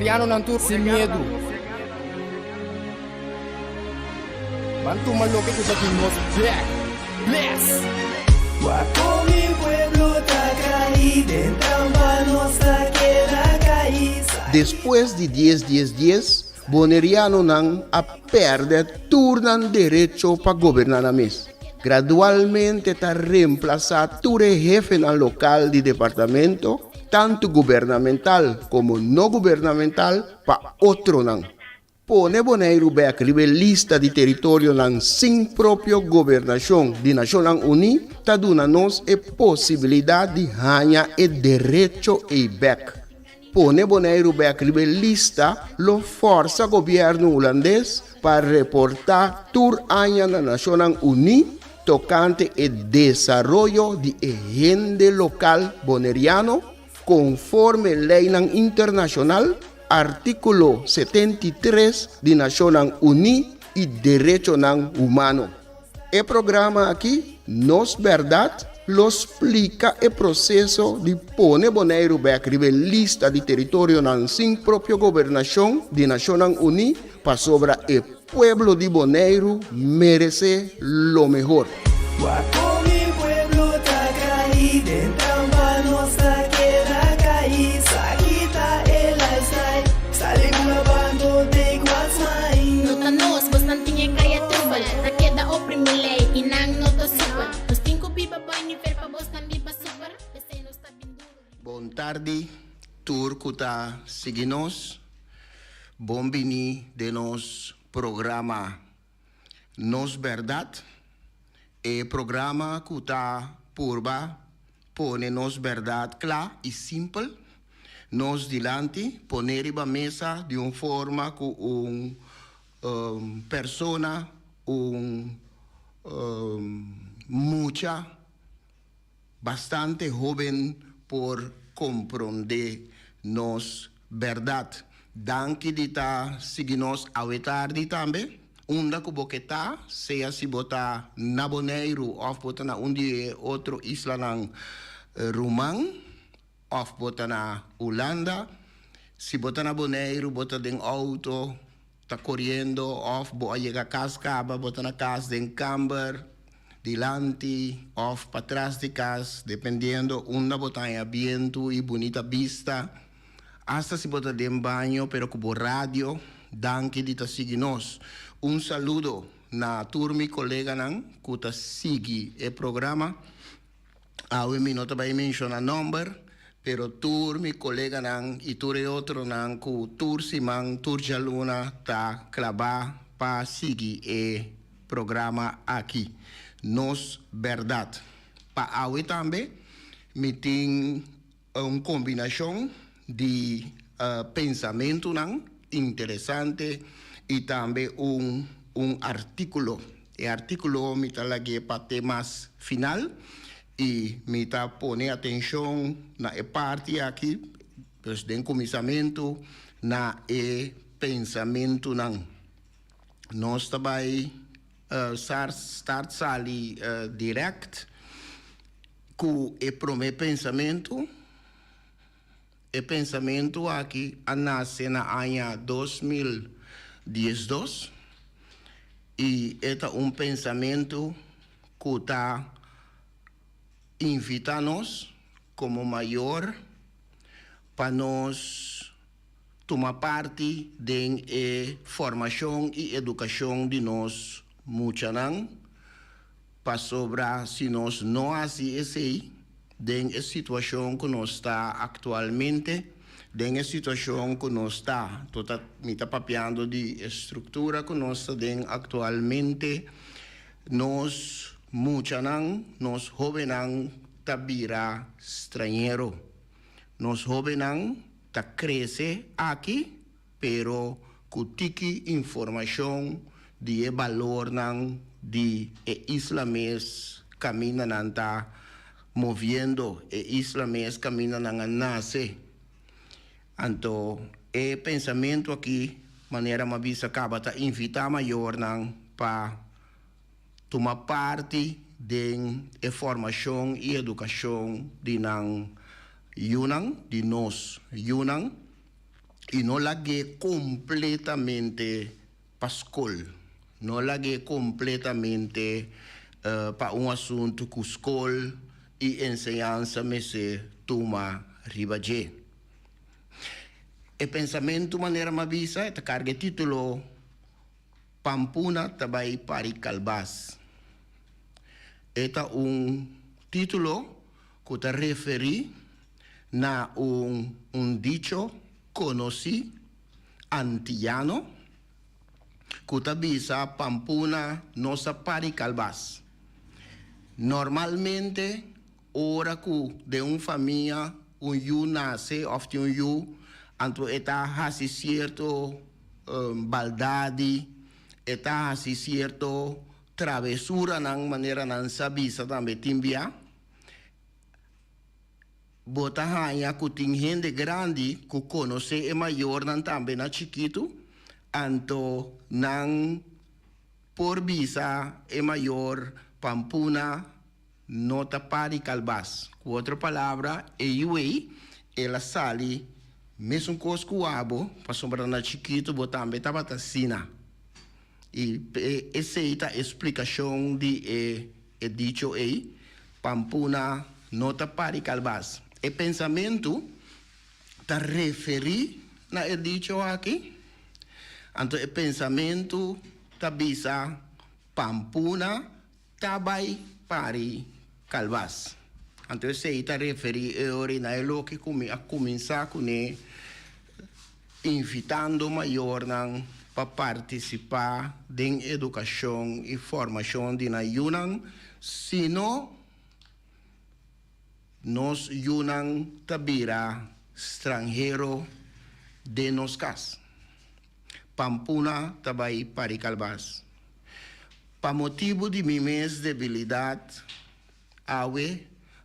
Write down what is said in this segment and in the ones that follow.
Bonerianonan tur sin miedu. Ban tuma loke ku ta di nos bek. Bless! Wak kon mi pueblo ta kai den trampa nos ta keda kai. Despues di dies dies dies, Bonerianonan a pèrdè tur nan derecho pa goberná nan mes. Gradualmente ta remplasá tur e hefenan lokal di departamento, tantu gubernamental komo no gubernamental, pa otronan. Pone Boneiru bèk riba e lista di teritorionan sin propio gobernashon di Nashonnan Uní ta duna nos e posibilidat di haña e derecho ei bèk. Pone Boneiru bèk riba e lista lo fòrsa gobièrnu hulandes pa reportá tur aña na Nashonnan Uní tokante e desaroyo di e hende lokal boneriano konforme leinan internashonal, artíkulo 73 di Nashonnan Uní i derechonan humano. E programa aki, Nos Bèrdat, lo splika e proseso di pone Boneiru bèk riba e lista di teritorionan sin propio gobernashon di Nashonnan Uní pasobra e pueblo di Boneiru meresé lo mehor. Wak kon mi pueblo ta kai den trampa nos ta keda kai sa kita e lifestyle sali ku na bando take what's mine. No ta nos, bosnan tin e kaya trubel. Ta keda oprimi lei i nan no ta super. Nos tin ku biba boi nivel pa bosnan biba super. P'esei nos ta bin duru riba. Bon tardi tur ku ta sigui nos. Bon bini den nos programa Nos Bèrdat, e programa ku ta purba pone nos bèrdat kla i simpel nos dilanti, pone riba mesa di un forma ku un persona, un mucha bastante hoben por komprondé nos bèrdat. Danki di ta sigui nos awe tardi tambe. Unda ku bo ke ta, sea si bo ta na Boneiru òf bo ta na un di e otro islanan ruman òf bo ta na Hulanda. Si bo ta na Boneiru bo ta den outo ta koriendo òf bo a yega kas kaba, bo ta na kas den kamber dilanti òf patras di kas, dependiendo unda bo ta haña bientu i bunita bista. Asta si bo ta den baño pero ku bo radio, danki di ta sigui nos. Un saludo na tur mi koleganan ku ta sigui e programa. Awe mi no ta bai menshona nomber, pero tur mi koleganan i tur e otronan ku tur siman, tur djaluna ta klabá pa sigui e programa aki. Nos Bèrdat. Pa awe tambe mi tin. Un kombinashon di pensamentunan interesante i tambe un un artíkulo. E artíkulo mi ta lag'é pa te mas final i mi ta pone atenshon na e parti aki, pues den kuminsamentu, na e pensamentunan. Nos ta bai start sali dirèkt. Ku e promé pensamentu, E pensamentu aki a nase na aña 2012 i e ta un pensamentu ku ta invitá nos komo mayor pa nos tuma parti den e formashon i edukashon di nos muchanan. Pasobra si nos no hasi esei, den e situashon ku nos ta aktualmente, den e situashon ku nos ta, to ta, mi ta papiando di e struktura ku nos ta den aktualmente, nos muchanan, nos hóbennan ta bira strañero. Nos hóbennan ta krese aki, pero ku tiki informashon di e balornan di e isla mes kaminda nan ta moviendo, e isla mes kaminda nan a nase. Anto e pensamentu aki, manera mi a bisa kaba, ta invitá mayornan pa tuma parti den e formashon i edukashon di nan yunan, di nos yunan. I no lag'é kompletamente pa skol. No lag'é kompletamente pa un asuntu ku skol i enseñansa mester tuma riba dje. E pensamentu manera m'a bisa e ta karga e título Pampuna ta bai pari kalbas. E ta un título ku ta referí na un un dicho konosí antiyano ku ta bisa pampuna no sa pari kalbas. Normalmente ora ku den un famia un yu nase òf tin un yu anto e ta hasi sierto baldadi, e ta hasi sierto travesuranan manera nan sa bisa tambe tin bia. Bo ta haña ku tin hende grandi ku konosé e mayornan tambe na chikitu, anto nan por bisa e mayor pampuna no ta pari kalbas. Ku otro palabra, e yu ei el a sali mesun kos ku abo, pasobra na chikitu bo tambe tabata asina. I esei ta e splikashon di e E dicho ei, Pampuna no ta pari kalbas. E pensamentu ta referí na e dicho aki. Anto e pensamentu ta bisa, Pampuna ta bai pari kalbas. Anto esei ta referí e ora na e loke ku mi a kuminsá kuné. Invitando mayornan pa partisipá den edukashon i formashon di nan yunan, sino nos yunan ta bira stranhero den nos kas. Pampuna ta bai pari kalbas. Pa motibu di mi mes debilidat, Awe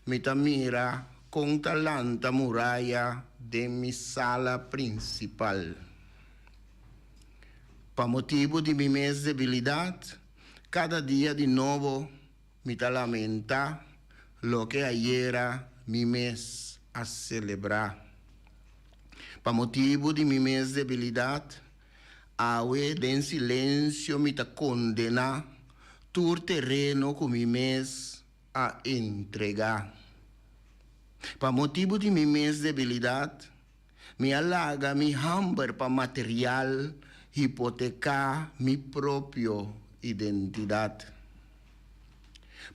mi ta mira kon ta lanta muraya den mi sala prinsipal. Pa motibu di mi mes debilidat, kada dia di nobo mi ta lamentá loke ayera mi mes a selebrá. Pa motibu di mi mes debilidat, Awe den silensio mi ta kondená tur tereno ku mi mes a entregá. Pa motibu di mi mes debilidat, mi a laga mi hamber pa material hipoteká mi propio identidat.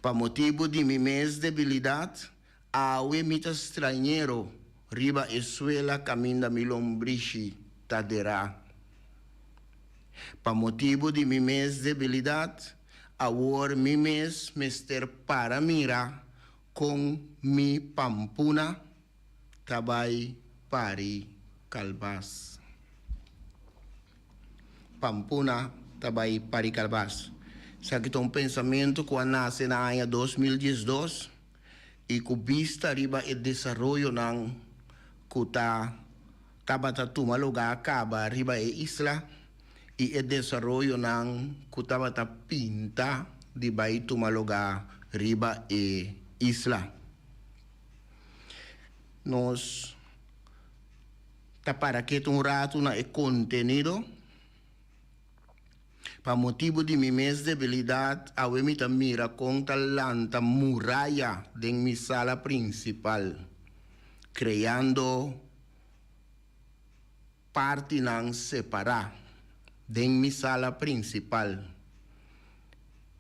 Pa motibu di mi mes debilidat, Awe mi ta strañero riba e suela kaminda mi lombrishi ta derá. Pa motibu di mi mes debilidat, awor mi mes mester para mira kon mi pampuna ta bai pari kalbas. Pampuna ta bai pari kalbas. Esaki ta un pensamentu ku a nase na aña 2012. i ku bista riba e desaroyonan ku ta tabata tuma lugá kaba riba e isla i e desaroyonan ku tabata pinta di bai tuma lugá riba e isla. Nos ta para ketu un ratu na e kontenido. Pa motibu di mi mes debilidat, awe mi ta mira kon ta lanta muraya den mi sala prinsipal, kreando partinan separá den mi sala prinsipal.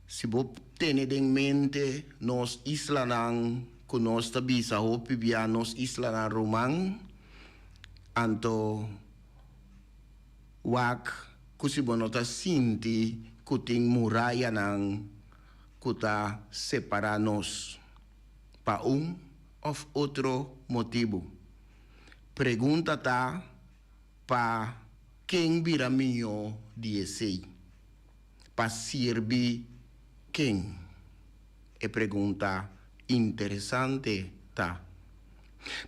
Si bo tene den mente nos islanan ku nos ta bisa hopi bia nos islanan ruman, anto. Wak ku si bo no ta sinti ku tin murayanan ku ta separá nos pa un òf otro motibu. Pregunta ta pa ken bira mihó di esei? Pa sirbi ken? E pregunta interesante ta.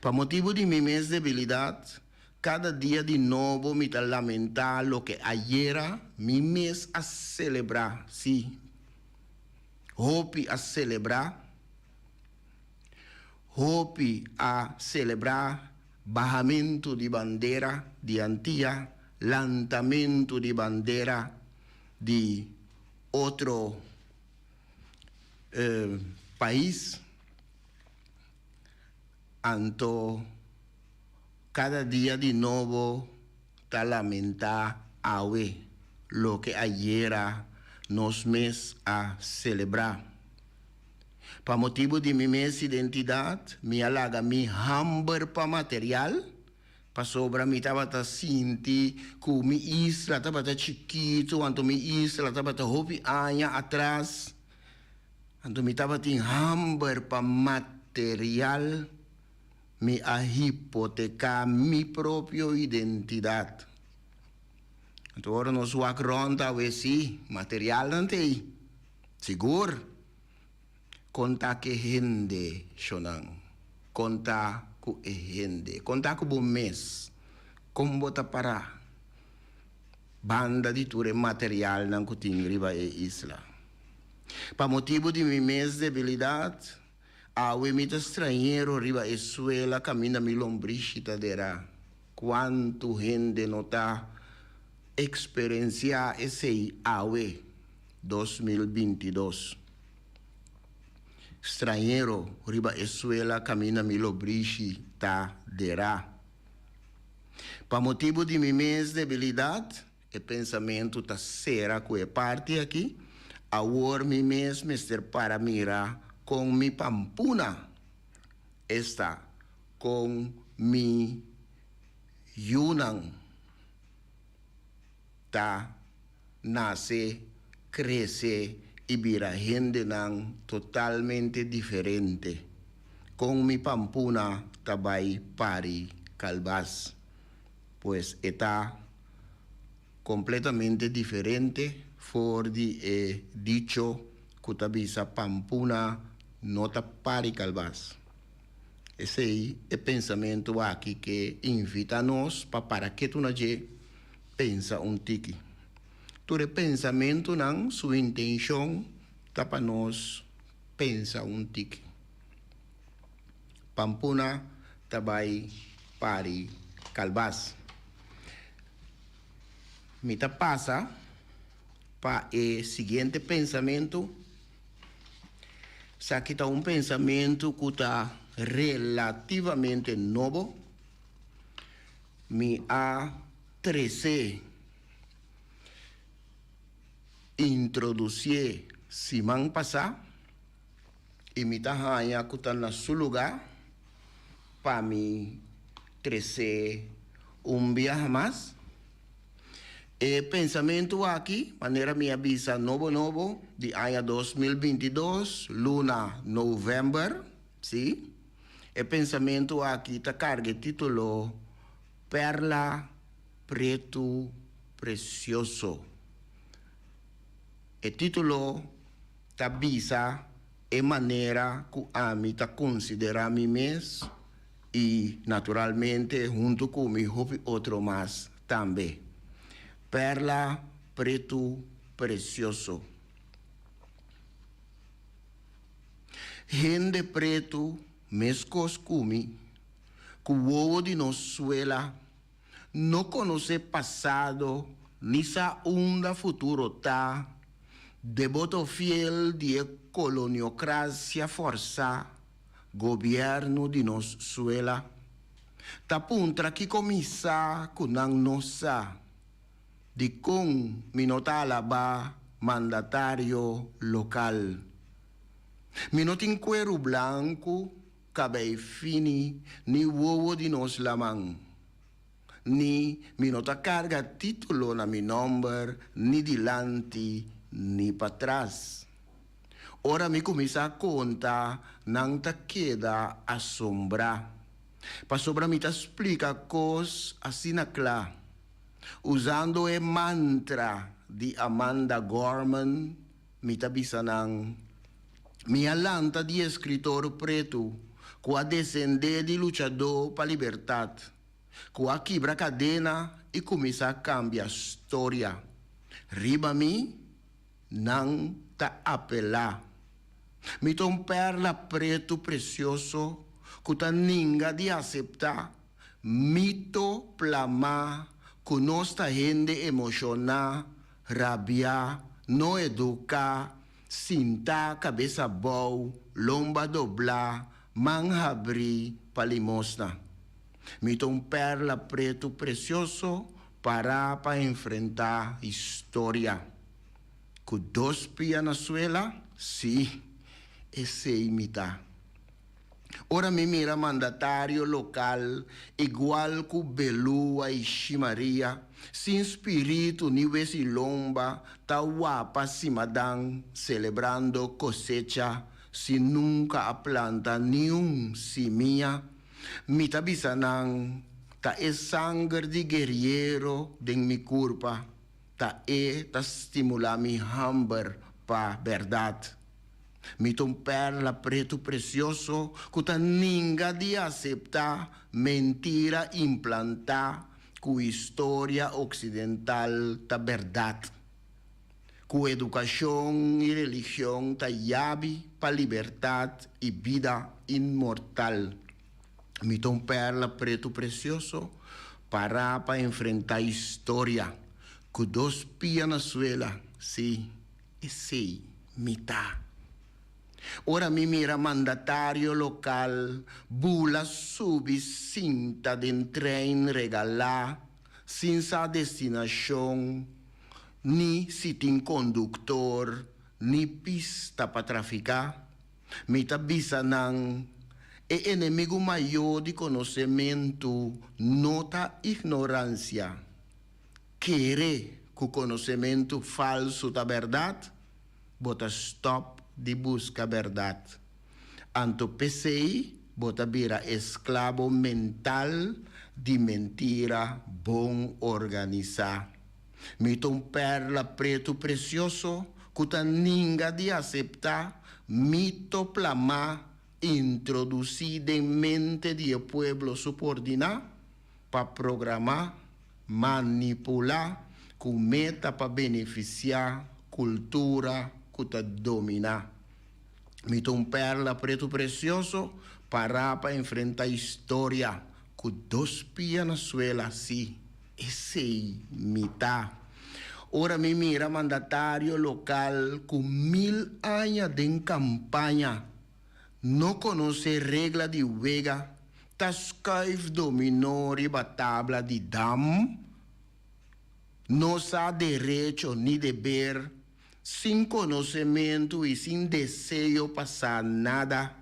Pa motibu di mi mes debilidat, Kada dia di nobo mi ta lamentá loke ayera mi mes a selebrá, sí, hopi a selebrá, hopi a selebrá. Bahamentu di bandera di Antia, lantamentu di bandera di otro pais. Anto kada dia di nobo ta lamentá awe loke ayera nos mes a selebrá. Pa motibu di mi mes identidat mi a laga mi hamber pa material, pasobra mi tabata sinti ku mi isla tabata chikitu, anto mi isla tabata hopi aña atras. Anto mi tabatin hamber pa material, mi a hipoteká mi propio identidat. Anto ora nos wak rònt awe sí, materialnan ta ei, sigur. Kon ta ku e hende, shonnan? Kon ta ku e hende? Kon ta ku bo mes? Kon bo ta pará banda di tur e materialnan ku tin riba e isla? Pa motibu di mi mes debilidat, awe mi ta strañero riba e suela kaminda mi lombrishi ta derá. Kuantu hende no ta eksperensiá esei awe, 2022? Strañero riba e suela kaminda mi lombrishi ta derá. Pa motibu di mi mes debilidat, E pensamentu ta sera ku e parti aki, Awor mi mes mester para mira kon mi pampuna, esta, kon mi yunan ta nase, krese i bira hendenan totalmente diferente. Kon mi pampuna ta bai pari kalbas. Pues e ta completamente diferente for di e dicho cu ta bisa pampuna no ta pari calbas. Esey e pensamento aki ke invita nos pa para ketu na dje pensa un tiki. Tur e pensamentonan su intencion ta pa nos pensa un tiki. Pampuna ta bai pari kalbas. Mi ta pasa pa e siguiente pensamentu. Esaki ta un pensamentu ku ta relativamente nobo. Mi a trese, introdusié siman pasá. I mi ta haña ku ta na su lugá pa mi tres'é un biaha mas. E pensamentu aki, manera mi a bisa nobo nobo, di aña 2022, luna novèmber, sí, e pensamentu aki ta karga e título Perla Pretu Presioso. E título ta bisa e manera ku ami ta konsiderá mi mes i naturalmente huntu ku mi hopi otro mas tambe. Perla pretu presioso. Hende pretu meskos ku mi, ku wowo di nos suela no konosé pasado ni sa unda futuro ta, deboto fiel di e koloniokrasia fòrsá, gobièrnu di nos suela, ta puntra kiko mi sa ku nan no sa, dikon mi no ta alabá mandatario lokal. Mi no tin kueru blanku Kabei fini ni wowo di nos laman, ni mi no ta karga título na mi nòmber ni dilanti ni patras. Ora mi kuminsá konta, nan ta keda asombrá, pasobra mi ta splika kos asina kla, usando e mantra di Amanda Gorman, Mi ta bisa nan, Mi a lanta di eskritor pretu ku a desendé di luchadó pa libertat, ku a kibra kadena i kuminsá kambia storia. Riba mi, nan ta apelá. Mi ta un pèrla pretu presioso ku ta ninga di aseptá. Mito plamá ku nos ta hende emoshoná, rabiá, no eduká, sintá kabes abou, lomba doblá, man habrí pa limosna. Mi ta un pèrla pretu presioso pará pa enfrentá historia. Ku dos pia na suela? Sí, esei mi ta. Ora mi mira mandatario lokal igual ku Belua i Shi Maria, sin spiritu ni wes i lomba, ta wapa simadan selebrando kosecha sin nunka a planta niun simia, mi ta bisa nan, Ta e sanger di gueriero den mi kurpa, ta e ta stimulá mi hamber pa bèrdat. Mi ta un pèrla pretu presioso ku ta ninga di aseptá mentira implantá ku historia oksidental ta bèrdat, ku edukashon i religion ta yabi pa libertat i bida inmortal. Mi ta un pèrla pretu presioso pará pa enfrentá historia ku dos pia na suela, sí, Esei mi ta. Ora mi mira mandatario lokal bula subi sinta den trein regalá sin sa destinashon ni si tin konduktor ni pista pa trafiká, mi ta bisa nan, E enemigu mayó di konosementu no ta ignoransia. Kere ku konosementu falsu ta bèrdat, bo ta stòp di buska bèrdat. Anto p'esei bo ta bira esklabo mental di mentira bon organisá. Mi ta un pèrla pretu presioso ku ta ninga di aseptá mito plamá introdusí den mente di e pueblo supordiná pa programá, manipulá ku meta pa benefisiá kultura ku ta dominá. Mi ta un pèrla pretu presioso pará pa enfrentá historia ku dos pia na suela, sí, esei mi ta. Ora mi mira mandatario lokal ku mil aña den kampaña no konosé regla di wega, ta skuif dominó riba tabla di dam, no sa derecho ni deber, sin konosementu i sin deseo pa sa nada.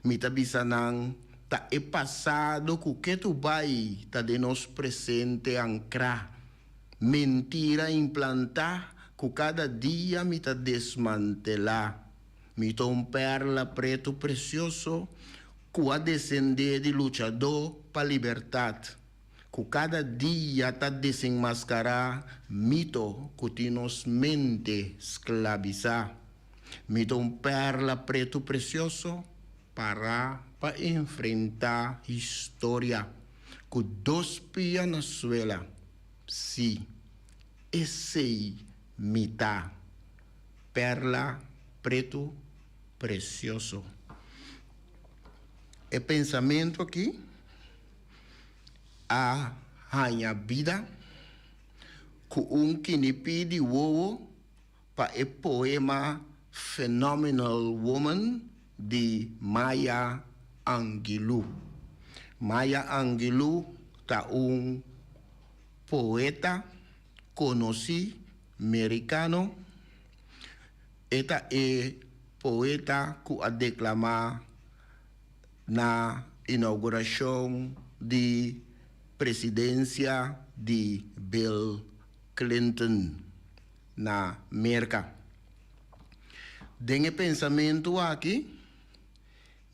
Mi ta bisa nan, ta e pasado ku ketu bai ta den nos presente ankrá, mentira implantá ku kada dia mi ta desmantelá. Mi ta un pèrla pretu presioso ku a desendé di luchadó pa libertat, ku kada dia ta desenmaskará mito ku tin nos mente sklabisá. Mi ta un pèrla pretu presioso pará pa enfrentá historia ku dos pia na suela. Sí, esei mi ta. Perla pretu presioso. E pensamentu aki a haña bida ku un kinipí di wowo pa e poema Phenomenal Woman di Maya Angelou. Maya Angelou ta un poeta konosí Merikano, e ta e poeta ku a deklamá na inaugurashon di presidensia di Bill Clinton na Merka. Den e pensamentu aki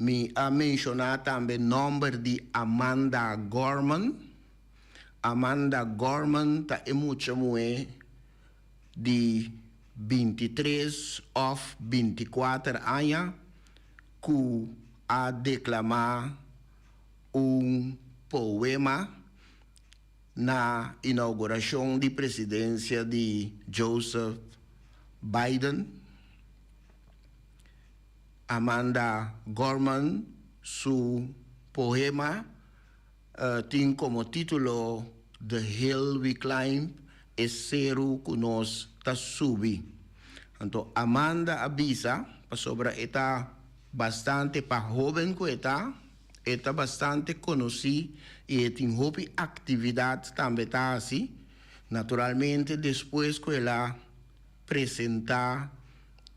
mi a menshoná tambe nòmber di Amanda Gorman. Amanda Gorman ta e mucha muhé di bintitres òf bintikuater aña ku a deklamá un poema na inaugurashon di presidensia di Joseph Biden. Amanda Gorman su poema. Tin komo título The Hill We Climb, E Seru Ku Nos Ta Subi. Anto Amanda a bisa, pasobra e ta bastante pa hóben ku e ta, e ta bastante konosí i e tin hopi aktividat tambe ta hasi, naturalmente despues ku el a presentá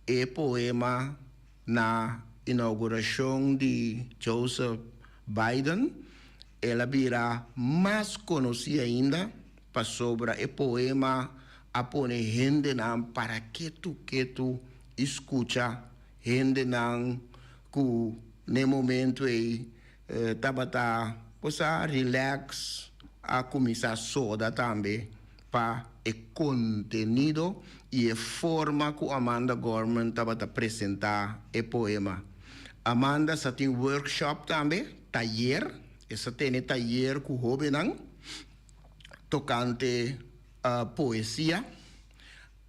e poema Na inaugurashon di Joseph Biden, el a bira mas konosí ainda pasobra e poema a pone hendenan para ketu ketu i skucha hendenan ku n'e momentu ei tabata bo sa relax a kuminsá soda tambe pa e kontenido i e forma ku Amanda Gorman tabata presentá e poema. Amanda sa tin workshop tambe, tayer, e sa tene tayer ku hóbennan tokante poesia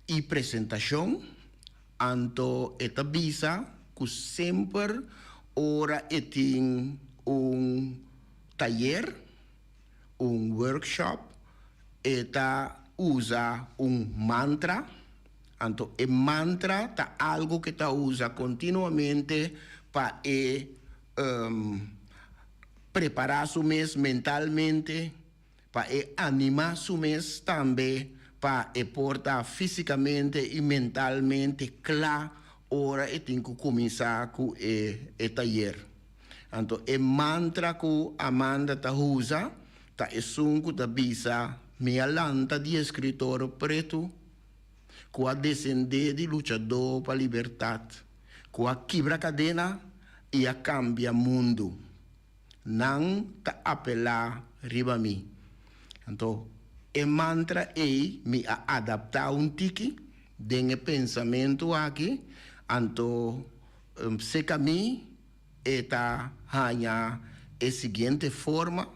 i presentashon. Anto e ta bisa ku semper ora e tin un tayer, un workshop, e ta usa un mantra. Anto e mantra ta algu ku e ta usa kontinuamente pa e prepará su mes mentalmente. Pa e animá su mes tambe pa e por ta físikamente i mentalmente kla ora e tin ku kuminsá ku e e tayer. Anto e mantra ku Amanda ta usa ta esun ku ta bisa, Mi a lanta di eskritor pretu ku a desendé di luchadó pa libertat, ku a kibra kadena i a kambia mundu. Nan ta apelá riba mi. Anto, e mantra ei mi a adaptá un tiki den e pensamentu aki, anto seka mi e ta haña e siguiente forma,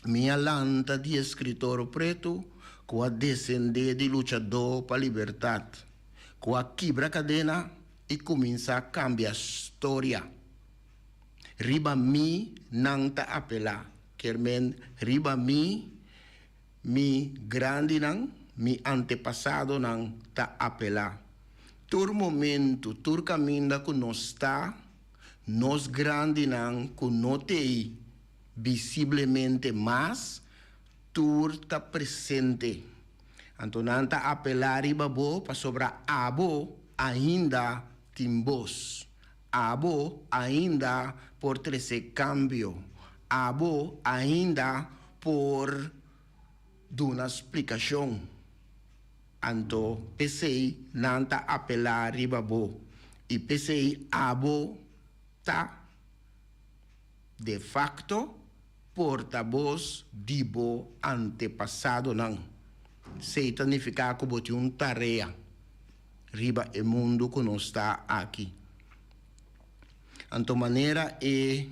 Mi a lanta di eskritor pretu ku a desendé di luchadó pa libertat, ku a kibra kadena i kuminsá kambia storia. Riba mi nan ta apelá, kier men riba mi, mi grandinan, mi antepasadonan ta apelá. Tur momentu, tur kaminda ku nos ta, nos grandinan ku no t'ei visiblemente mas, tur ta presente. Anto nan ta apelá riba bo pasobra abo ainda tin bos. Abo ainda por trese kambio. Abo ainda por duna splikashon. Anto p'esei nan ta apelá riba bo, i p'esei abo ta, de fakto, portabos di bo antepasadonan. Esei ta nifiká ku bo tin un tarea. riba e mundu ku nos ta aki. Anto manera e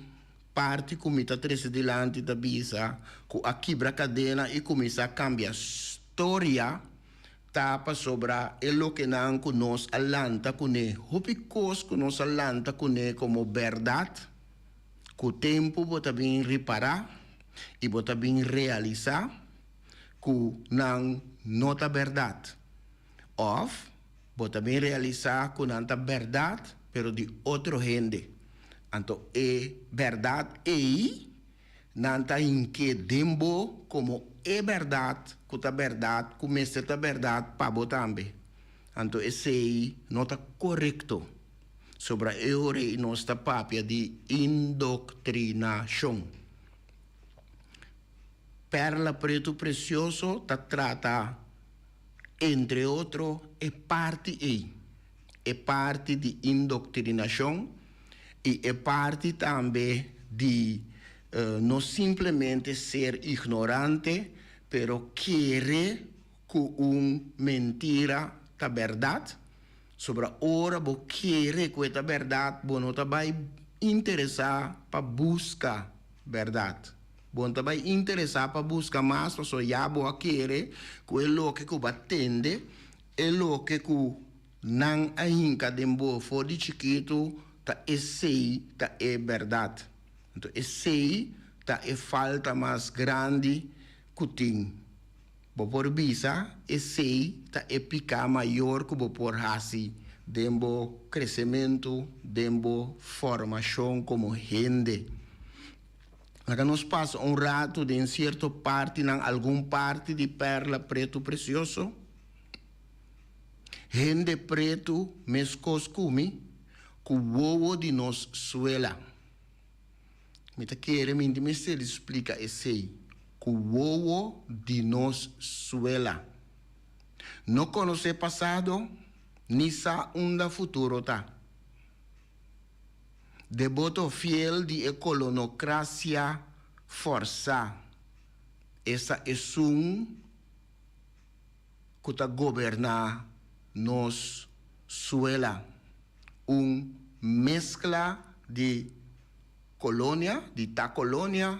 parti ku mi ta trese dilanti ta bisa ku a kibra kadena i kuminsá kambia storia ta pasobra e lokenan ku nos a lanta kuné, hopi kos ku nos a lanta kuné komo bèrdat, ku tempu bo ta bin ripará i bo ta bin realisá ku nan no ta bèrdat. Òf, bo ta bin realisá ku nan ta bèrdat, pero di otro hende. Anto e bèrdat ei nan ta hink'é den bo komo e bèrdat ku ta bèrdat, ku mester ta bèrdat pa bo tambe. Anto esei no ta korekto. Sobra e ora ei nos ta papia di indoktrinashon. Pèrla Pretu Presioso ta trata. Entre otro e parti ei, e parti di indoktrinashon i e parti tambe di no simplemente ser ignorante pero kere ku un mentira ta bèrdat, sobra ora bo kere ku e ta bèrdat bo no ta bai interesá pa buska bèrdat. Bo no ta bai interesá pa buska mas pasobra ya bo a kere ku e loke ku bo a tende, e loke ku nan a hinka den bo for di chikitu ta esei ta e bèrdat. Anto esei ta e falta mas grandi ku tin. Bo por bisa esei ta e piká mayor ku bo por hasi den bo kresementu, den bo formashon komo hende. Laga nos pasa un ratu den sierto partinan, algun parti di Perla Pretu Presioso. Hende pretu meskos ku mi, ku wowo di nos suela. Mi ta kere mi tin mester di splika esei, ku wowo di nos suela. No konosé pasado, ni sa unda futuro ta. Deboto fiel di e kolonokrasia fòrsá, esta esun ku ta goberná nos suela, un meskla di kolonia, di ta kolonia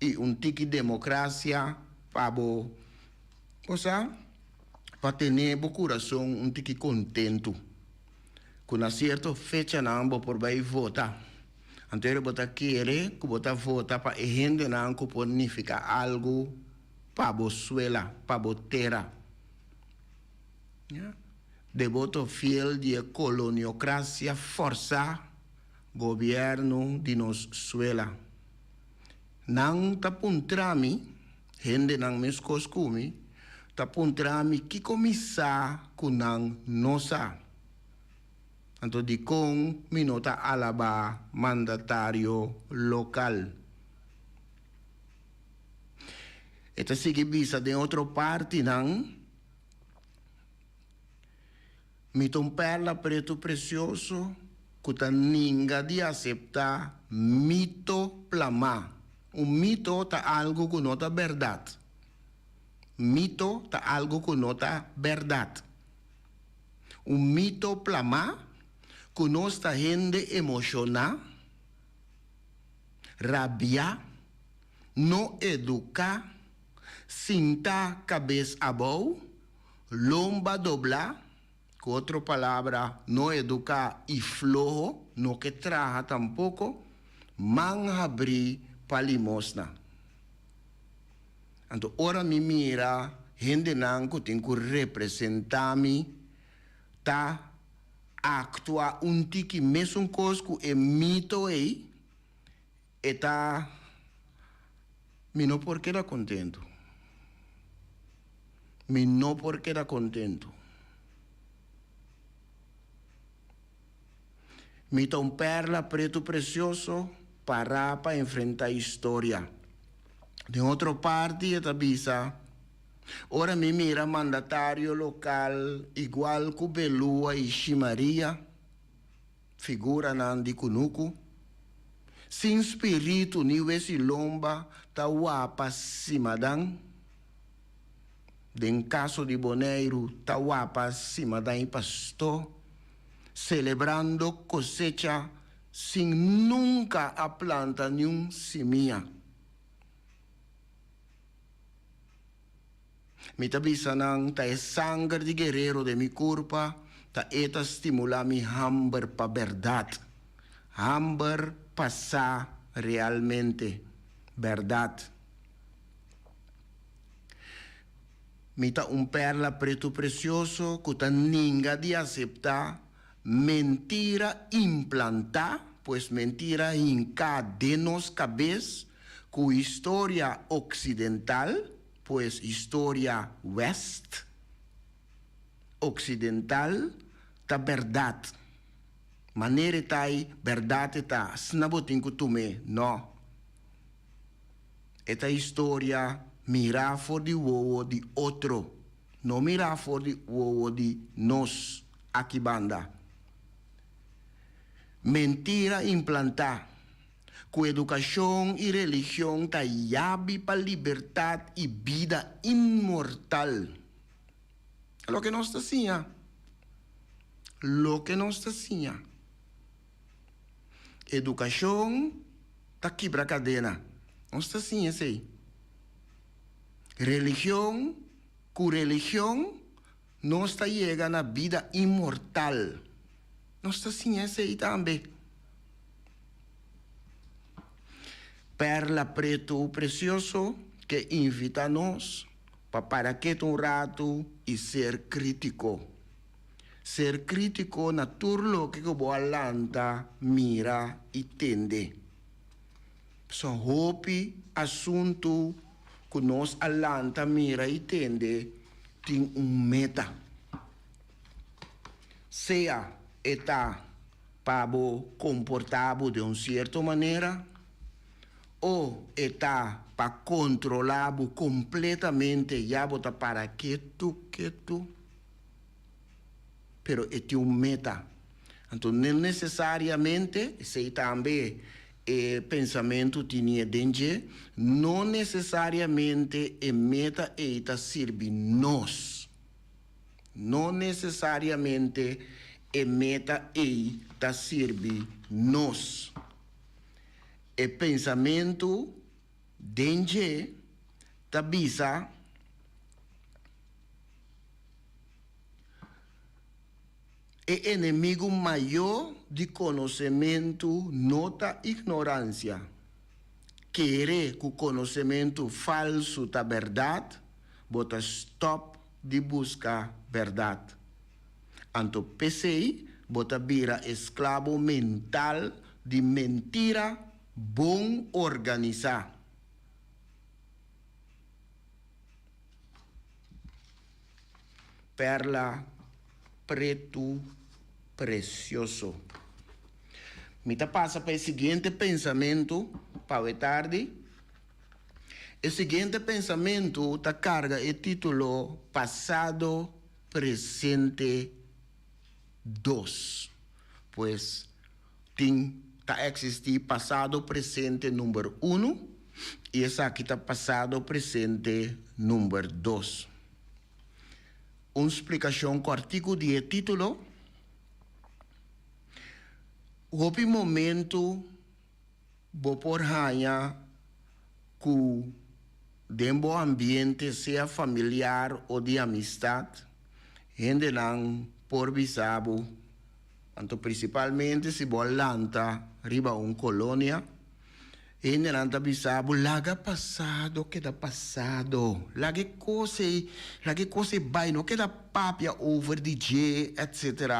i un tiki demokrasia pa bo, bo sa, pa tene bo kurason un tiki kontentu. Ku na sierto fechanan bo por bai vota. Anto ora bo ta kere ku bo ta vota pa e hendenan ku por nifiká algu pa bo suela, pa bo tera. Ya. Deboto fiel di e koloniokrasia fòrsá gobièrnu di nos suela. Nan ta puntra mi, hendenan meskos ku mi, ta puntra mi kiko mi sa ku nan no sa. Anto dikon mi no ta alabá mandatario lokal? E ta sigui bisa den otro partinan, Mi ta un perla pretu presioso ku ta ninga di aseptá mito plamá. Un mito ta algu ku no ta bèrdat. Mito ta algu ku no ta bèrdat. Un mito plamá ku nos ta hende emoshoná, rabiá, no eduká, sintá kabes abou, Lomba doblá, ku otro palabra no eduká i floho, no ke traha tampoko, man habrí pa limosna. Anto ora mi mira hendenan ku tin ku representá mi ta aktua un tiki mesun kos ku e mito ei, E ta, Mi no por keda kontentu. Mi no por keda kontentu. Mi ta un pèrla pretu presioso pará pa enfrentá historia. Den otro parti e ta bisa, Ora mi mira mandatario lokal igual ku Belua i Shimaria, Figuranan di kunuku, sin spiritu ni wesi lomba ta wapa simadan. Den kaso di Boneiru ta wapa simadan i pastó, selebrando kosecha sin nunka a planta niun simia. Mi ta bisa nan, ta e sanger di guerero den mi kurpa, ta e ta stimulá mi hamber pa bèrdat. Hamber pa sa realmente bèrdat. Mi ta un pèrla pretu presioso ku ta ninga di aseptá mentira implantá, pues mentira hinká den nos kabes ku historia oksidental, Pues historia West, Occidental, ta berdad. Manera e ta ei, berdad e ta. Asina bo tin cu tum'é. No. E ta historia mirá for di wowo di otro, no mirá for di wowo di nos aki banda. Mentira implantá. Ku edukashon i religion ta yabi pa libertat i bida inmortal. Loke nos ta siña. Loke nos ta siña. Edukashon ta kibra kadena. Nos ta siña esei. Religion, ku religion nos ta yega na bida inmortal. Nos ta siña esei tambe. Perla Pretu Precioso ke invita nos pa para ketu un ratu i ser kritiko. Ser kritiko na tur loke ku bo a lanta, mira i tende. Pasobra hopi asuntu ku nos a lanta, mira i tende tin un meta. Sea e ta pa bo komportá bo den un sierto manera o e ta pa kontrolá bo kompletamente ya bo ta para ketu ketu. Pero e tin un meta. Anto no nesesariamente, esei tambe e pensamentu tinie den dje, no nesesariamente e meta ei ta sirbi nos. No nesesariamente e meta ei ta sirbi nos. E pensamentu den dje ta bisa. E enemigu mayó di konosementu no ta ignoransia. Kere ku konosementu falsu ta bèrdat, bo ta stòp di buska bèrdat. Anto p'esei bo ta bira esklabo mental di mentira bon organisá. Perla pretu precioso. Mi ta pasa pa e siguiente pensamentu pawe tardi. E siguiente pensamentu ta carga e titulo Pasado, Presente, Dos. Pues Tin ta existi pasado presente number uno y esaki ta pasado presente number dos. Un splicacion cortico di e titulo, Hopi momento bo por haña cu den bo ambiente sea familiar o di amistad hendenan por bisa bo, Anto principalmente si bo a lanta riba un colonia, hendenan ta bisa bo laga pasado keda pasado, laga e cos ey, laga e cos ey bay, no keda papia over di dje etc.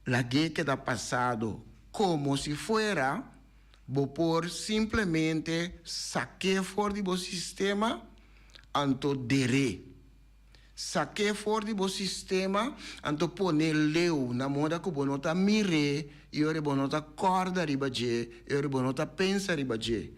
Lag'é keda pasado, como si fuera bo por simplemente sak'é for di bo sistema anto der'é. Sak'é for di bo sistema, anto pon'é leu na moda ku bo no ta mir'é i ora bo no ta kòrda riba dje i ora bo no ta pensa riba dje.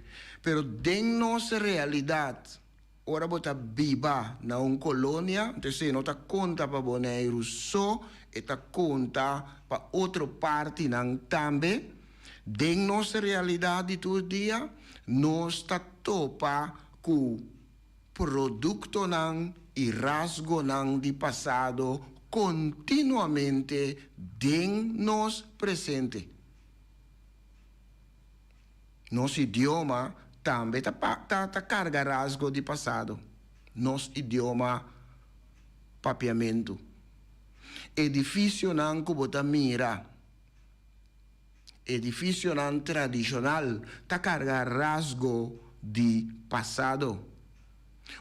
Pero den nos realidat, ora bo ta biba na un kolonia, anto esei no ta konta pa Boneiru so, e ta konta pa otro partinan tambe. Den nos realidat di tur dia, nos ta topa ku. Produktonan i rasgonan di pasado kontinuamente den nos presente. Nos idioma tambe ta ta karga rasgo di pasado. Nos idioma Papiamentu. Edifisionan ku bo ta mira, Edificionan tradicional ta carga rasgo di pasado.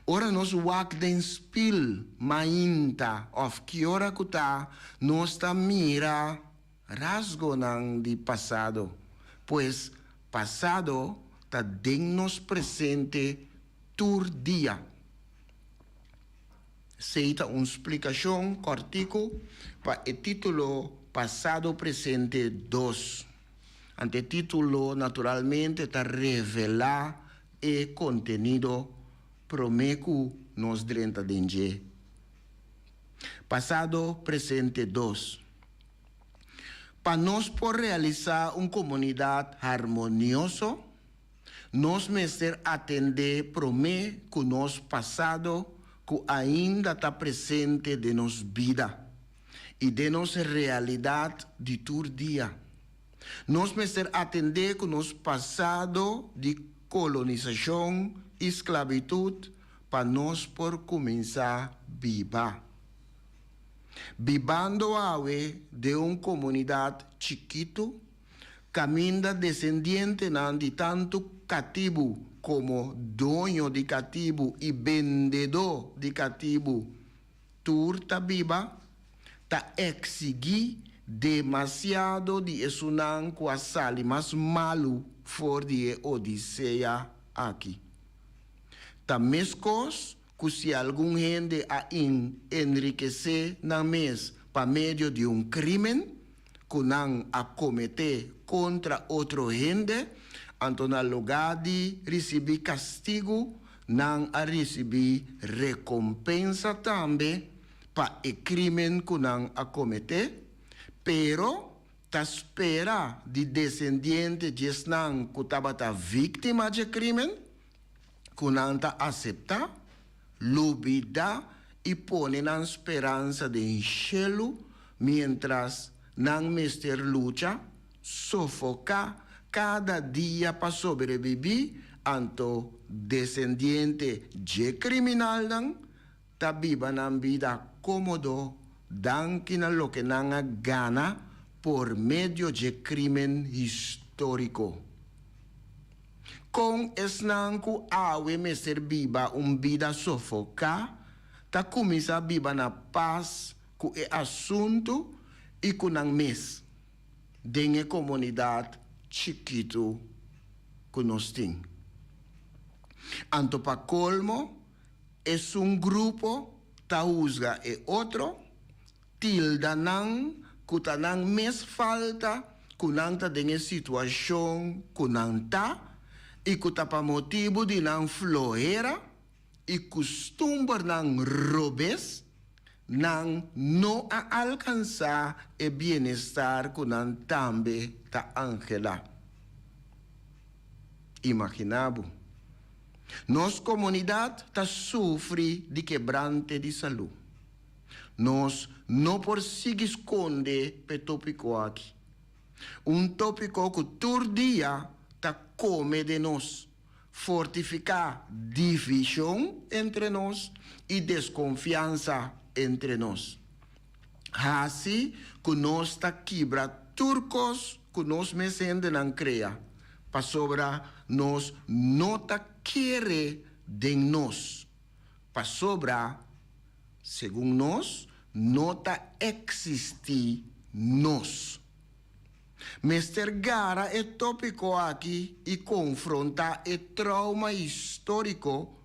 Ora nos wak den spil mainta of ki ora cu ta, nos ta mira rasgonan di pasado. Pues pasado ta den nos presente tur dia. Esei ta un splikashon kòrtiku pa e título Pasado Presente dos. Ante e título naturalmente ta revelá e kontenido promé ku nos drenta den dje. Pasado Presente dos. Pa nos por realisá un komunidat harmonioso, Nos mester atendé promé ku nos pasado ku ainda ta presente den nos bida i den nos realidat di tur dia. Nos mester atendé ku nos pasado di kolonisashon i sklabitut pa nos por kuminsá biba. Bibando awe den un komunidat chikitu. Kaminda desendientenan di tantu katibu komo doño di katibu i bendedó di katibu tur ta biba, ta eksigí demasiado di esunnan ku a sali mas malu for di e odisea aki. Ta meskos ku si algun hende a enrikesé nan mes pa medio di un krímen ku nan a kometé kontra otro hende, anto na lugá di risibí kastigu, nan a risibí rekompensa tambe pa e krímen ku nan a kometé, pero ta spera di desendiente djesnan ku tabata víktima dje krímen, ku nan ta aseptá, lubidá i pone nan speransa den shelu miéntras nan mester lucha, sofoká kada dia pa sobrebibí, anto desendiente dje kriminalnan ta biba nan bida kómodo danki na loke nan a gana por medio dje krímen históriko. Kon esnan ku awe mester biba un bida sofoká ta kuminsá biba na pas ku e asuntu i ku nan mes den e komunidat chikitu ku nos tin? Anto pa kolmo, esun grupo ta husga e otro, tilda nan ku ta nan mes falta ku nan ta den e situashon ku nan ta i ku ta pa motibu di nan flohera i kustumbernan robes nan no a alkansá e bienestar ku nan tambe ta anhelá. Imaginá bo. Nos komunidat ta sufri di kebrante di salú. Nos no por sigui skonde p'e tópiko aki. Un tópiko ku tur dia ta kome den nos, fortifiká divishon entre nos i deskonfiansa entre nos. Hasi ku nos ta kibra tur kos ku nos mes hendenan krea, pasobra nos no ta kere den nos. Pasobra, segun nos, no ta eksistí nos. Mester gara e tópiko aki i konfrontá e trauma históriko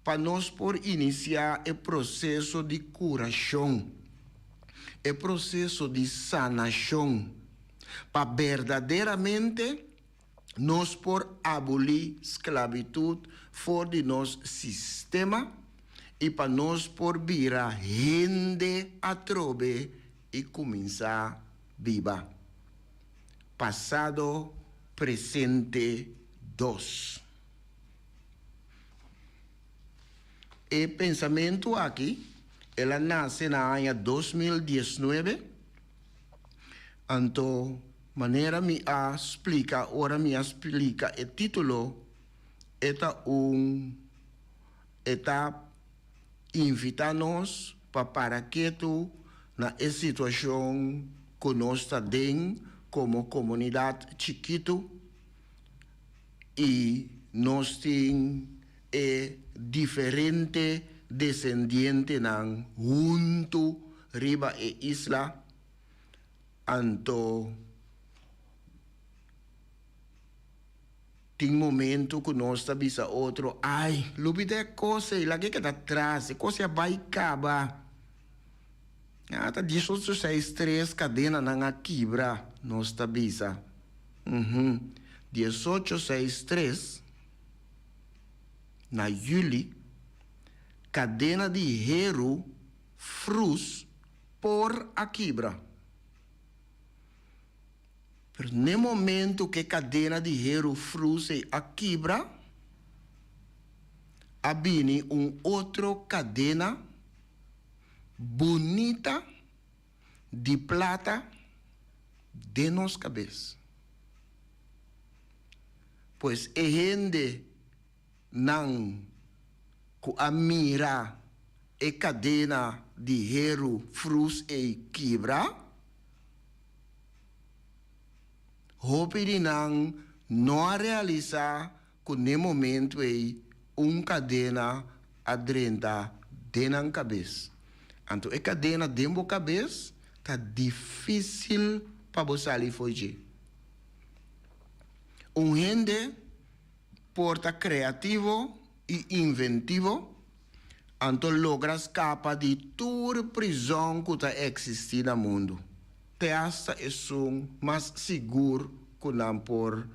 pa nos por inisiá e proseso di kurashon, e proseso di sanashon, pa berdaderamente nos por abolí sklabitut for di nos sistema i pa nos por bira hende atrobe i kuminsá biba. Pasado, presente, dos. E pensamentu aki el a nase na aña 2019, anto Manera mi a splika ora mi a splika e título, e ta un e ta invitá nos pa para ketu na e situashon ku nos ta den komo komunidat chikitu i nos tin e diferente desendientenan huntu riba e isla. Anto tin momento ku nos ta bisa otro, Ai, lubida e kos ei, laga e keda tras, e kos ei a bai kaba. Ya ta diesocho seis tres kadenanan a kibra, nos ta bisa. Uhum. Diesocho seis tres na yüli, kadena di heru frus por a kibra. Pero n'e momento ku e kadena di heru frusei a kibra, a bini un otro kadena bunita di plata den nos kabes. Pues e hende Nan ku a mira e kadena di heru frus ei kibra? Hopi di nan no a realisá ku n'e momentu ei un kadena a drenta den nan kabes. Anto e kadena den bo kabes ta difísil pa bo sali for dje. Un hende por ta kreativo i inventivo, anto logra skapa di tur prizòn ku ta eksistí na mundu, te asta esun mas sigur ku nan por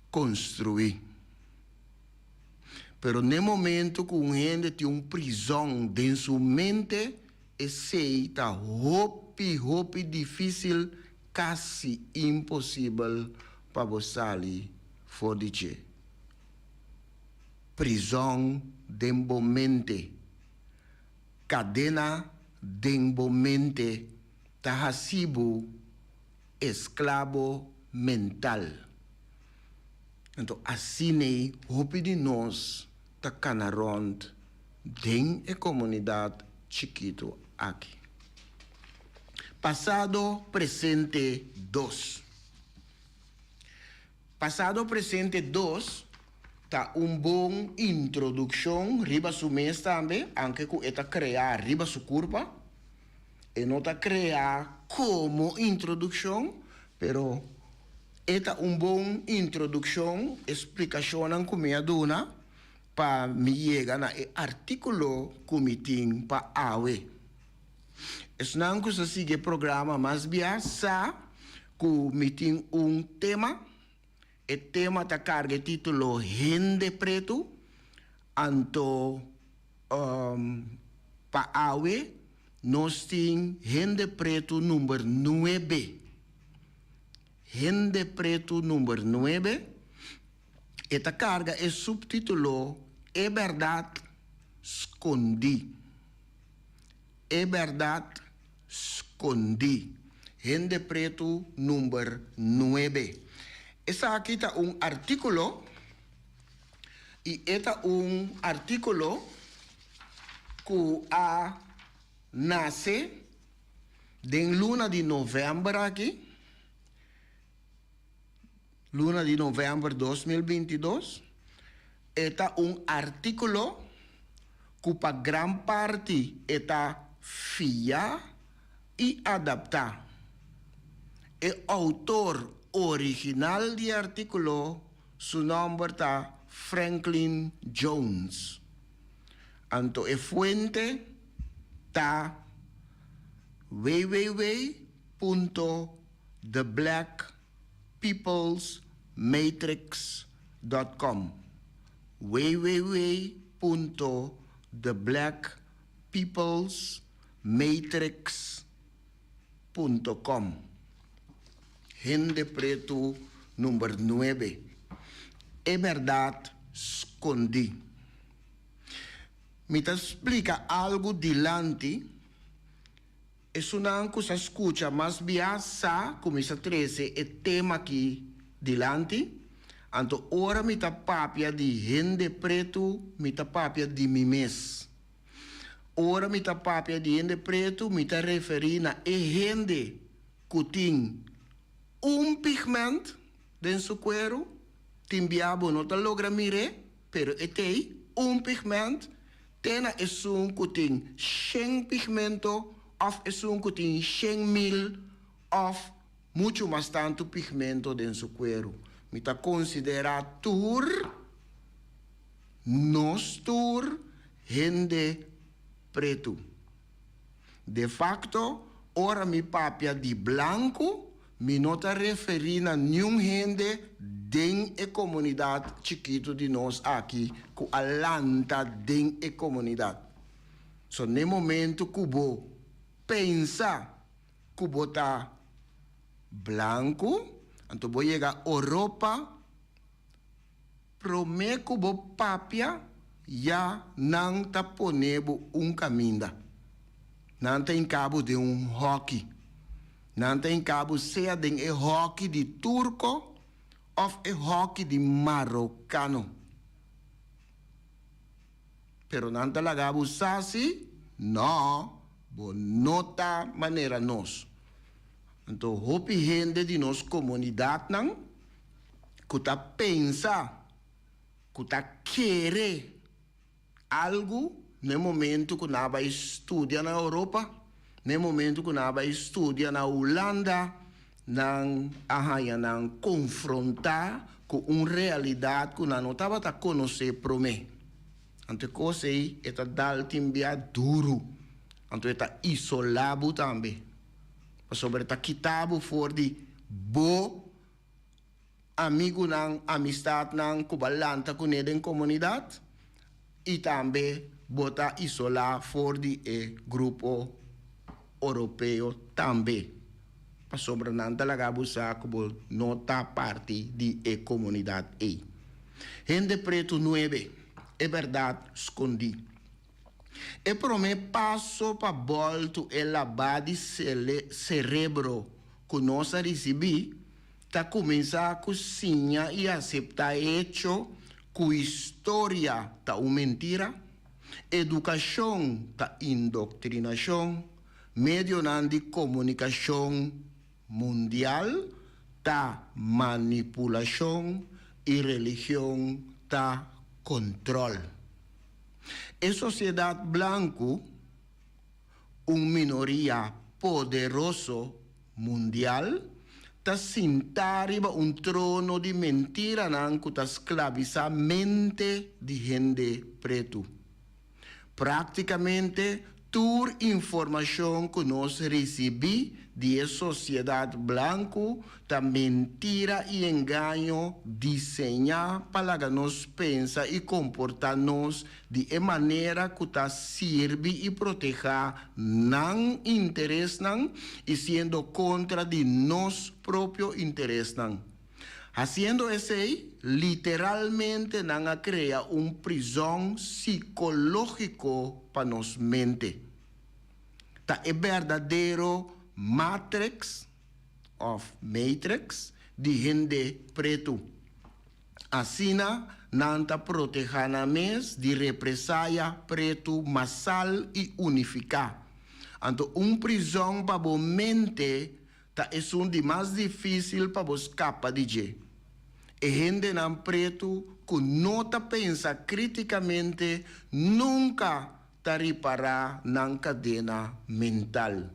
konstruí. Pero n'e momento ku un hende tin un prizòn den su mente, esei ta hopi, hopi difísil, kasi imposibel pa bo sali for di dje. Prizòn den bo mente, kadena den bo mente ta hasi bo esklabo mental. Anto asin'ei hopi di nos ta kana rònt den e komunidat chikitu aki. Pasado presente dos. Pasado presente dos ta un bon introdukshon riba su mes tambe, anke ku e ta kreá riba su kurpa. E no ta kreá komo introdukshon, pero e ta un bon introdukshon, e splikashonnan ku mi a duna pa mi yega na e artíkulo ku mi tin pa awe. Esnan ku sa sigui e programa mas bia sa ku mi tin un tema. E tema ta karga e título Hende Pretu. Anto pa awe nos tin Hende Pretu number nuebe. Hende Pretu number nuebe. E ta karga e suptítulo E Bèrdat Skondí. E bèrdat skondí. Hende pretu number nuebe. Esaki ta un artíkulo i e ta un artíkulo ku a nase den luna di novèmber aki, luna di novèmber 2022. E ta un artíkulo ku pa gran parti e ta fia i adaptá. E outor original di e artíkulo su nòmber ta Franklin Jones. Anto e fuente ta www punto theblackpeoplesmatrix dot com www punto theblackpeoplesmatrix punto com Hende pretu number nuebe E bèrdat skondí Mi ta splika algu dilanti. Esunnan ku sa skucha mas bia sa ku mi sa trese e tema aki dilanti, anto ora mi ta papia di hende pretu mi ta papia di mi mes. Ora mi ta papia di hende pretu mi ta referí na e hende ku tin un pigment den su kueru, tin bia bo no ta logra mir'é, pero e t'ei, un pigment. Te na esun ku tin shen pigmento òf esun ku tin 100.000 òf muchu mas tantu pigmento den su kueru. Mi ta konsiderá tur nos tur hende pretu. De fakto, ora mi papia di blanku, mi no ta referí na niun hende den e komunidat chikitu di nos aki ku a lanta den e komunidat. So n'e momentu ku bo pensa ku bo ta blanku, anto bo yega Oropa, Promé ku bo papia, ya nan ta pone bo un kaminda. Nan ta hinka bo den un hòki. Nan ta hinka bo sea den e hòki di turko òf e hòki di marokano. Pero nan ta laga bo sa si, nò, bo no ta manera nos. Anto hopi hende di nos komunidatnan ku ta pensa ku ta kere algu na e momento ku nan a bai studia na Europa, na e momento ku nan a bai studia na Hulanda, nan a haña nan konfrontá ku un realidat ku nan no tabata konosé promé. Anto e kos ei e ta dal tin bia duru, anto e ta isolá bo tambe, pasobra e ta kita bo for di bo amigunan, amistatnan ku bo a lanta kuné den komunidat i tambe bo ta isolá for di e grupo oropeo tambe, pasobra nan ta laga bo sa ku bo no ta parti di e komunidat ei. Hende pretu nuebe, e bèrdat skondí. E promé paso pa bòltu e labá di serebro ku nos a risibí ta kuminsá ku siña i aseptá e echo ku historia ta un mentira, edukashon ta indoktrinashon, medionan di komunikashon mundial ta manipulashon i religion ta kontròl. E sosiedat blanku, un minoria poderoso mundial, ta sintá riba un trono di mentiranan ku ta sklabisá mente di hende pretu. Práktikamente tur informashon ku nos risibí di e sosiedat blanku ta mentira i engaño diseñá pa laga nos pensa i komportá nos di e manera ku ta sirbi i protehá nan interesnan i siendo kontra di nos propio interesnan. Hasiendo esei, literalmente nan a krea un prizòn sikológiko pa nos mente. Ta e berdadero matrix òf matrix di hende pretu. Asina nan ta protehá nan mes di represaya pretu masal i unifiká. Anto un prizòn pa bo mente ta esun di mas difísil pa bo skapa di dje. E hendenan pretu ku no ta pensa krítikamente nunka ta ripará nan kadena mental.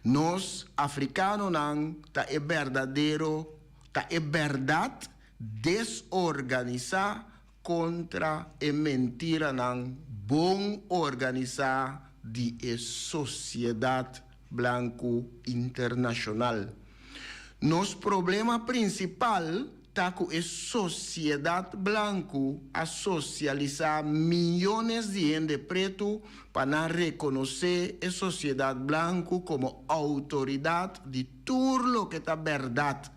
Nos afrikanonan ta e berdadero ta e bèrdat desorganisá kontra e mentiranan bon organisá di e sosiedat blanku internashonal. Nos problema prinsipal ta ku e sosiedat blanku a sosialisá miyones di hende pretu pa nan rekonosé e sosiedat blanku komo outoridat di tur loke ta bèrdat.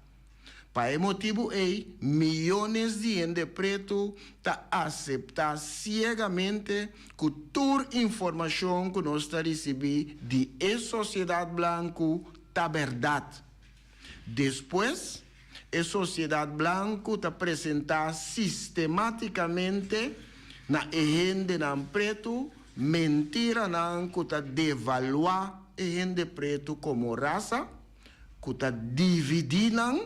Pa e motibu ei, miyones di hende pretu ta aseptá siegamente ku tur informashon ku nos ta risibí di e sosiedat blanku ta bèrdat. Despues, e sosiedat blanku ta presentá sistemátikamente na e hendenan pretu mentiranan ku ta devaluá e hende pretu komo rasa, ku ta dividí nan,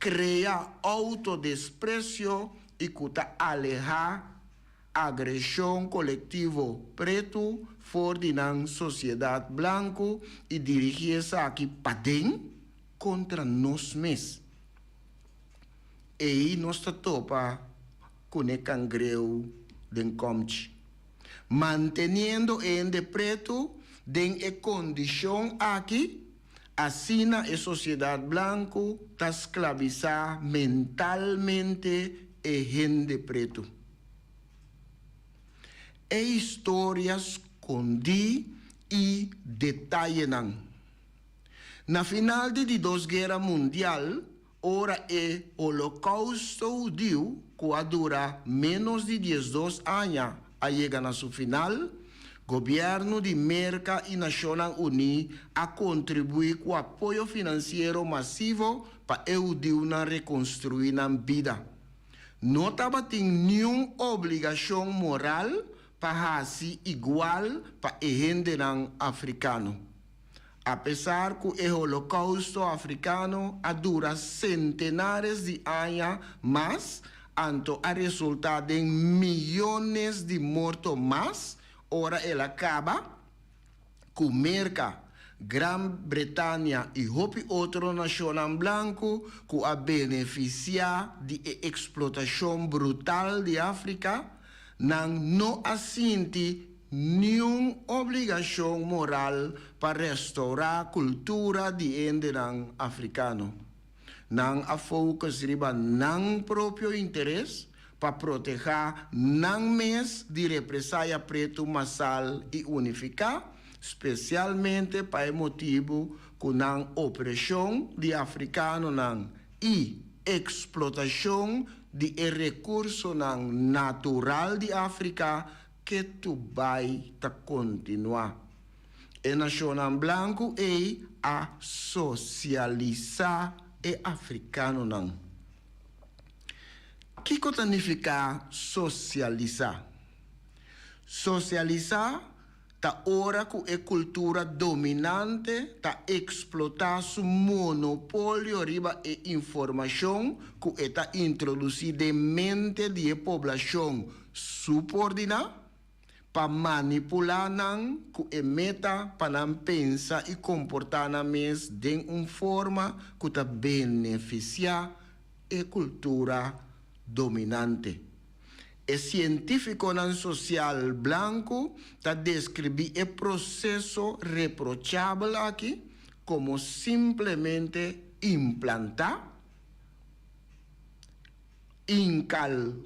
krea outodespresio i ku ta alehá agreshon kolektivo pretu for di nan sosiedat blanku i dirigí esaki paden kontra nos mes. Ei nos ta topa ku n'e kangreu den kòmchi. Manteniendo e hende pretu den e kondishon aki, asina e sosiedat blanku ta sklabisá mentalmente e hende pretu. E historia skondí i detayenan. Na final di di Dos Guera Mundial, Ora e Holokousto Hudiu, ku a dura ménos di diesdos aña, a yega na su final, gobièrnu di Merka i Nashonnan Uní a kontribuí ku apoyo finansiero masivo pa e hudiunan rekonstruí nan bida. No tabatin niun obligashon moral pa hasi igual pa e hendenan afrikano. Apesar ku e Holokousto afrikano a dura sentenares di aña mas, anto a resultá den miyones di morto mas ora el a kaba, ku Merka, Gran Bretania i hopi otro nashonnan blanku ku a benefisiá di e eksplotashon brutal di Afrika, nan no a sinti niun obligashon moral pa restourá kultura di hendenan afrikano. Nan a focus riba nan propio interes pa protehá nan mes di represaya pretu masal i unifiká, spesialmente pa e motibu ku nan opreshon di afrikanonan i eksplotashon di e rekursonan natural di Afrika ketu bai ta kontinuá. E nashonnan blanku ei a sosialisá e afrikanonan. Kiko ta nifiká sosialisá? Sosialisá ta ora ku e kultura dominante ta eksplotá su monopolio riba e informashon ku e ta introdusí den mente di e poblashon supordiná pa manipulá nan ku e meta pa nan pensa i komportá nan mes den un forma ku ta benefisiá e kultura dominante. E sientífikonan sosial blanku ta deskribí e proseso reprochabel aki komo simplemente implantá, inkal,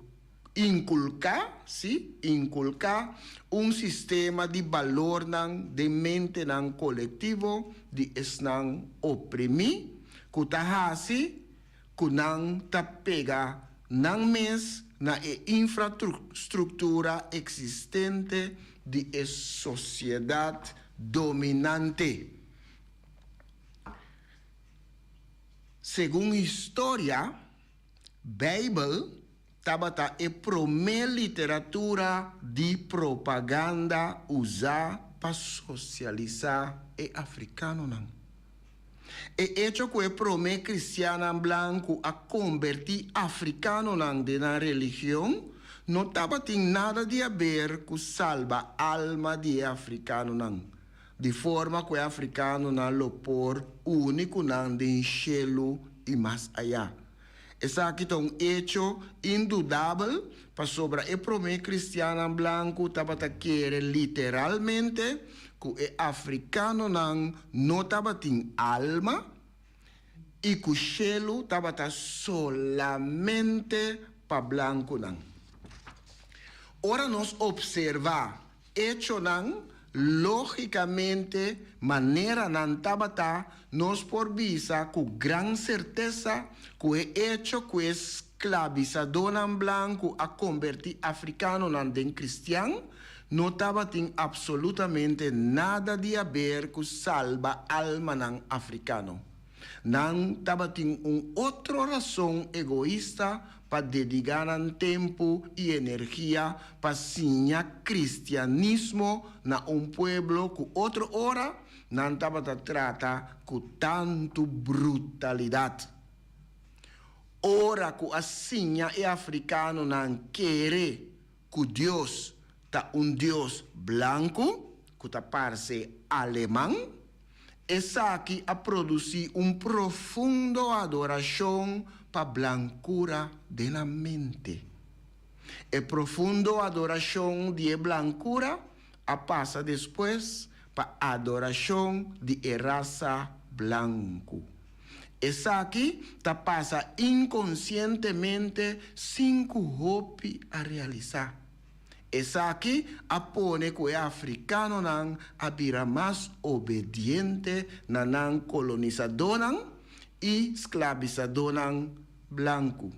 inkulká, sí, inkulká un sistema di balornan den mentenan kolektivo di esnan oprimí ku ta hasi ku nan ta pega nan mes na e infrastruktura eksistente di e sosiedat dominante. Segun historia, Beibel tabata e promé literatura di propaganda usá pa sosialisá e afrikanonan. E echo ku e promé kristiannan blanku a kombertí afrikanonan den nan religion no tabatin nada di haber ku salba alma di e afrikanonan, di forma ku e afrikanonan lo por uni ku nan den shelu i mas ayá. Esaki ta un echo indudabel pasobra e promé kristiannan blanku tabata kere literalmente ku e afrikanonan no tabatin alma i ku shelu tabata solamente pa blankunan. Ora nos opservá Echonan, lógikamente, manera nan tabata, nos por bisa ku gran sertesa ku e echo ku e sklabisadónan blanku a kombertí afrikanonan den kristian no tabatin apsolutamente nada di haber ku salba almanan afrikano. Nan tabatin un otro rason egoista pa dedigá nan tempu i energia pa siña kristianismo na un pueblo ku otro ora nan tabata trata ku tantu brutalidat. Ora ku a siña e afrikanonan kere ku Dios ta un Dios blanku, ku ta parse aleman, esaki a produsí un profundo adorashon pa blankura den nan mente. E profundo adorashon di e blankura a pasa despues pa adorashon di e rasa blanku. Esaki ta pasa inkonsientemente sin ku hopi a realisá. Esaki a pone ku e afrikanonan a bira mas obediente na nan kolonisadónan i sklabisadónan blanku.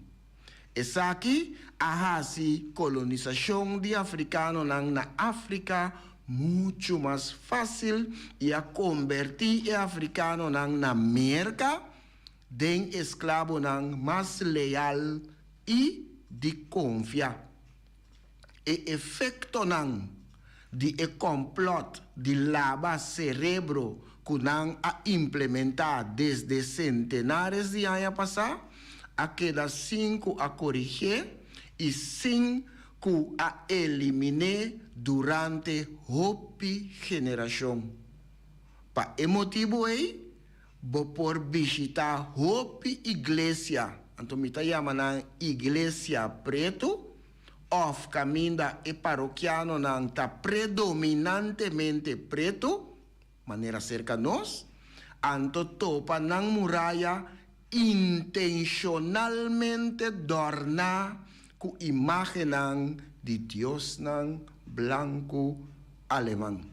Esaki a hasi kolonisashon di afrikanonan na Afrika muchu mas fásil i a kombertí e afrikanonan na Merka den esklabonan mas leal i di konfia. E efektonan di e kòmplòt di laba serebro. ku nan a implementá desde sentenares di aña pasá a keda sin ku a korigié i sin ku a elimin'é durante hopi generashon. Pa e motibu ei, bo por bishitá hopi iglesia, anto mi ta yama nan iglesia pretu, òf kaminda e parokianonan ta predominantemente pretu, manera serka nos, anto topa nan muraya intenshonalmente dòrná ku imágennan di diosnan blanku aleman.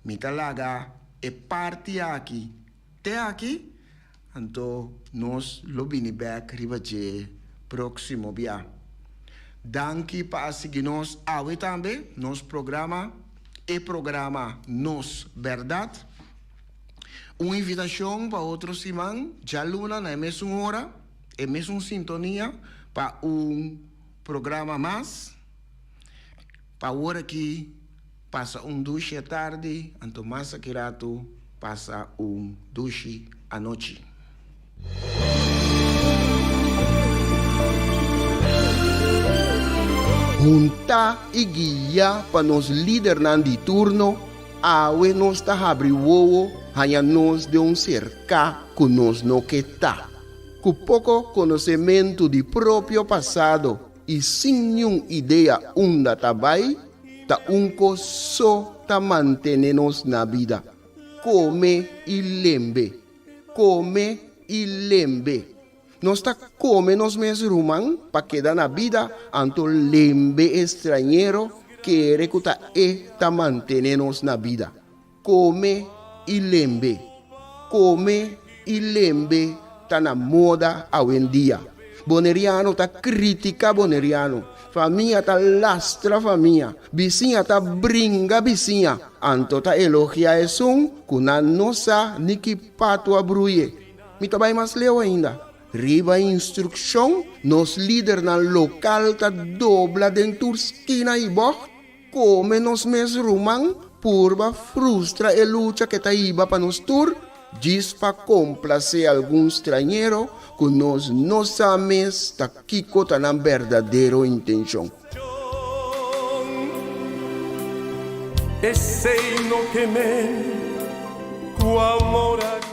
Mi ta laga e parti aki te aki, anto nos lo bini bek riba dje próksimo bia. Danki pa a sigui nos awe tambe, nos programa, e programa Nos Bèrdat. Un invitashon pa otro siman, djaluna na e mesun ora, e mesun sintonia, pa un programa mas. Pa awor aki pasa un dushi atardi, anto mas aki ratu pasa un dushi anochi. Huntá i guiá pa nos lidernan di turno, awe nos ta habri wowo haña nos den un serká ku nos no ke ta. Ku poko konosementu di propio pasado i sin niun idea unda ta bai, ta un kos so ta mantene nos na bida, kome i lembe, kome i lembe. Nos ta kome nos mes ruman pa keda na bida, anto lembe e strañero kere ku ta e ta mantene nos na bida. Kome i lembe. Kome i lembe ta na moda awendia. Boneriano ta kritika boneriano, famia ta lastra famia, bisiña ta bringa bisiña, anto ta elogia esun ku nan no sa ni ki patu a bruye. Mi ta bai mas leu ainda. Riba instrukshon, nos lidernan lokal ta dobla den tur skina i bògt. Kome nos mes ruman purba frustra e lucha ke ta hiba pa nos tur, djis pa komplasé algun strañero ku nos no sa mes ta kiko ta nan berdadero intenshon. Esei no ke men ku amor a.